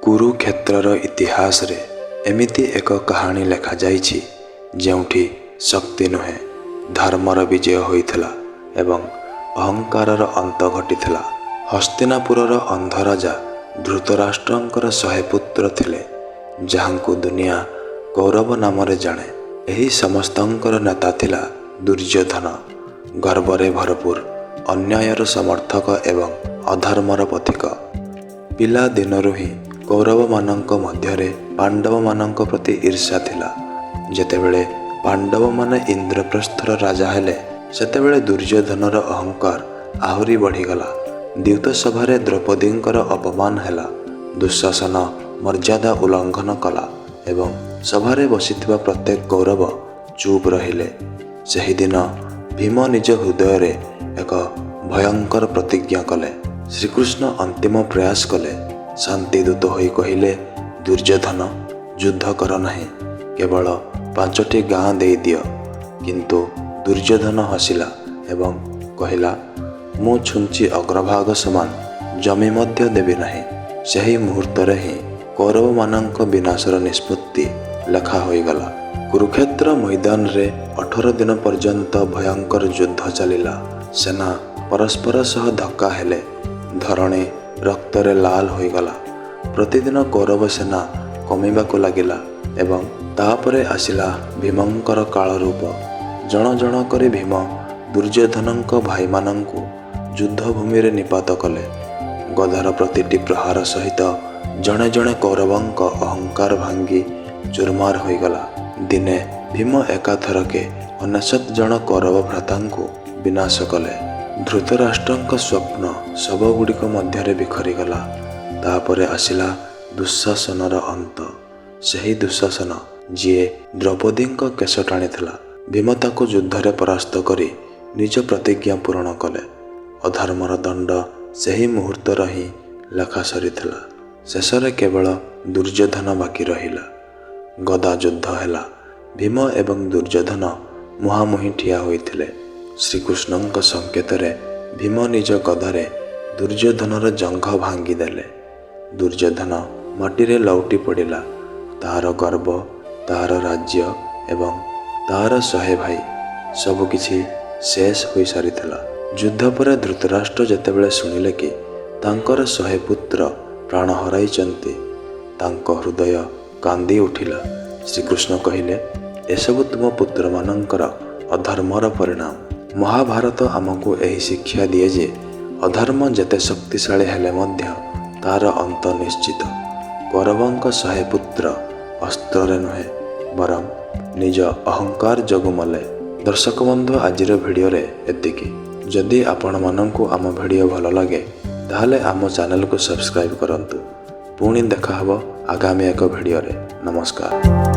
କୁରୁକ୍ଷେତ୍ରର ଇତିହାସରେ ଏମିତି ଏକ କାହାଣୀ ଲେଖାଯାଇଛି, ଯେଉଁଠି ଶକ୍ତି ନୁହେଁ, ଧର୍ମର ବିଜୟ ହୋଇଥିଲା ଏବଂ ଅହଙ୍କାରର ଅନ୍ତ ଘଟିଥିଲା। ହସ୍ତିନାପୁରର ଅନ୍ଧ ରାଜା ଧୃତରାଷ୍ଟ୍ରଙ୍କର 100 ପୁତ୍ର ଥିଲେ, ଯାହାଙ୍କୁ ଦୁନିଆ କୌରବ ନାମରେ ଜାଣେ। ଏହି ସମସ୍ତଙ୍କର ନେତା ଥିଲା ଦୁର୍ଯ୍ୟୋଧନ, ଗର୍ବରେ ଭରପୁର, ଅନ୍ୟାୟର ସମର୍ଥକ ଏବଂ ଅଧର୍ମର ପଥିକ। ପିଲାଦିନରୁ ହିଁ କୌରବମାନଙ୍କ ମଧ୍ୟରେ ପାଣ୍ଡବମାନଙ୍କ ପ୍ରତି ଈର୍ଷା ଥିଲା। ଯେତେବେଳେ ପାଣ୍ଡବମାନେ ଇନ୍ଦ୍ରପ୍ରସ୍ଥର ରାଜା ହେଲେ, ସେତେବେଳେ ଦୁର୍ଯ୍ୟୋଧନର ଅହଙ୍କାର ଆହୁରି ବଢ଼ିଗଲା। ଦ୍ୟୁତ ସଭାରେ ଦ୍ରୌପଦୀଙ୍କର ଅପମାନ ହେଲା। ଦୁଃଶାସନ ମର୍ଯ୍ୟାଦା ଉଲ୍ଲଂଘନ କଲା ଏବଂ ସଭାରେ ବସିଥିବା ପ୍ରତ୍ୟେକ କୌରବ ଚୁପ୍ ରହିଲେ। ସେହିଦିନ ଭୀମ ନିଜ ହୃଦୟରେ ଏକ ଭୟଙ୍କର ପ୍ରତିଜ୍ଞା କଲେ। ଶ୍ରୀକୃଷ୍ଣ ଅନ୍ତିମ ପ୍ରୟାସ କଲେ। ଶାନ୍ତିଦୂତ ହୋଇ କହିଲେ, "ଦୁର୍ଯ୍ୟୋଧନ, ଯୁଦ୍ଧ କର ନାହିଁ, କେବଳ ପାଞ୍ଚଟି ଗାଁ ଦେଇଦିଅ।" କିନ୍ତୁ ଦୁର୍ଯ୍ୟୋଧନ ହସିଲା ଏବଂ କହିଲା, "ମୁଁ ଛୁଞ୍ଚି ଅଗ୍ରଭାଗ ସମାନ ଜମି ମଧ୍ୟ ଦେବି ନାହିଁ।" ସେହି ମୁହୂର୍ତ୍ତରେ ହିଁ କୌରବମାନଙ୍କ ବିନାଶର ନିଷ୍ପତ୍ତି ଲେଖା ହୋଇଗଲା। କୁରୁକ୍ଷେତ୍ର ମଇଦାନରେ 18 ଦିନ ପର୍ଯ୍ୟନ୍ତ ଭୟଙ୍କର ଯୁଦ୍ଧ ଚାଲିଲା। ସେନା ପରସ୍ପର ସହ ଧକ୍କା ହେଲେ। ଧରଣୀ ରକ୍ତରେ ଲାଲ ହୋଇଗଲା। ପ୍ରତିଦିନ କୌରବ ସେନା କମିବାକୁ ଲାଗିଲା ଏବଂ ତାପରେ ଆସିଲା ଭୀମଙ୍କର କାଳ ରୂପ। ଜଣ ଜଣ କରି ଭୀମ ଦୁର୍ଯ୍ୟୋଧନଙ୍କ ଭାଇମାନଙ୍କୁ ଯୁଦ୍ଧଭୂମିରେ ନିପାତ କଲେ। ଗଦାର ପ୍ରତିଟି ପ୍ରହାର ସହିତ ଜଣେ ଜଣେ କୌରବଙ୍କ ଅହଙ୍କାର ଭାଙ୍ଗି ଚୁରମାର ହୋଇଗଲା। ଦିନେ ଭୀମ ଏକାଥରକେ 99 ଜଣ କୌରବ ଭ୍ରାତାଙ୍କୁ ବିନାଶ କଲେ। ଧୃତରାଷ୍ଟ୍ରଙ୍କ ସ୍ୱପ୍ନ ଶବଗୁଡ଼ିକ ମଧ୍ୟରେ ବିଖରିଗଲା। ତାପରେ ଆସିଲା ଦୁଃଶାସନର ଅନ୍ତ। ସେହି ଦୁଃଶାସନ, ଯିଏ ଦ୍ରୌପଦୀଙ୍କ କେଶ ଟାଣିଥିଲା, ଭୀମ ତାକୁ ଯୁଦ୍ଧରେ ପରାସ୍ତ କରି ନିଜ ପ୍ରତିଜ୍ଞା ପୂରଣ କଲେ। ଅଧର୍ମର ଦଣ୍ଡ ସେହି ମୁହୂର୍ତ୍ତର ହିଁ ଲେଖା ସରିଥିଲା। ଶେଷରେ କେବଳ ଦୁର୍ଯ୍ୟୋଧନ ବାକି ରହିଲା। ଗଦା ଯୁଦ୍ଧ ହେଲା। ଭୀମ ଏବଂ ଦୁର୍ଯ୍ୟୋଧନ ମୁହାଁମୁହିଁ ଠିଆ ହୋଇଥିଲେ। ଶ୍ରୀକୃଷ୍ଣଙ୍କ ସଂକେତରେ ଭୀମ ନିଜ ଗଦାରେ ଦୁର୍ଯ୍ୟୋଧନର ଜଙ୍ଘ ଭାଙ୍ଗିଦେଲେ। ଦୁର୍ଯ୍ୟୋଧନ ମାଟିରେ ଲଉଟି ପଡ଼ିଲା। ତାର ଗର୍ବ, ତାର ରାଜ୍ୟ ଏବଂ ତାର 100 ଭାଇ, ସବୁକିଛି ଶେଷ ହୋଇସାରିଥିଲା। ଯୁଦ୍ଧ ପରେ ଧୃତରାଷ୍ଟ୍ର ଯେତେବେଳେ ଶୁଣିଲେ କି ତାଙ୍କର 100 ପୁତ୍ର ପ୍ରାଣ ହରାଇଛନ୍ତି, ତାଙ୍କ ହୃଦୟ କାନ୍ଦି ଉଠିଲା। ଶ୍ରୀକୃଷ୍ଣ କହିଲେ, "ଏସବୁ ତୁମ ପୁତ୍ରମାନଙ୍କର ଅଧର୍ମର ପରିଣାମ।" ମହାଭାରତ ଆମକୁ ଏହି ଶିକ୍ଷା ଦିଏ ଯେ ଅଧର୍ମ ଯେତେ ଶକ୍ତିଶାଳୀ ହେଲେ ମଧ୍ୟ ତାର ଅନ୍ତ ନିଶ୍ଚିତ। କୌରବଙ୍କ 100 ପୁତ୍ର ଅସ୍ତ୍ରରେ ନୁହେଁ, ବରଂ ନିଜ ଅହଙ୍କାର ଯୋଗୁଁ ମଲେ। ଦର୍ଶକ ବନ୍ଧୁ, ଆଜିର ଭିଡ଼ିଓରେ ଏତିକି। ଯଦି ଆପଣମାନଙ୍କୁ ଆମ ଭିଡ଼ିଓ ଭଲ ଲାଗେ, ତାହେଲେ ଆମ ଚ୍ୟାନେଲକୁ ସବସ୍କ୍ରାଇବ୍ କରନ୍ତୁ। ପୁଣି ଦେଖାହେବ ଆଗାମୀ ଏକ ଭିଡ଼ିଓରେ। ନମସ୍କାର।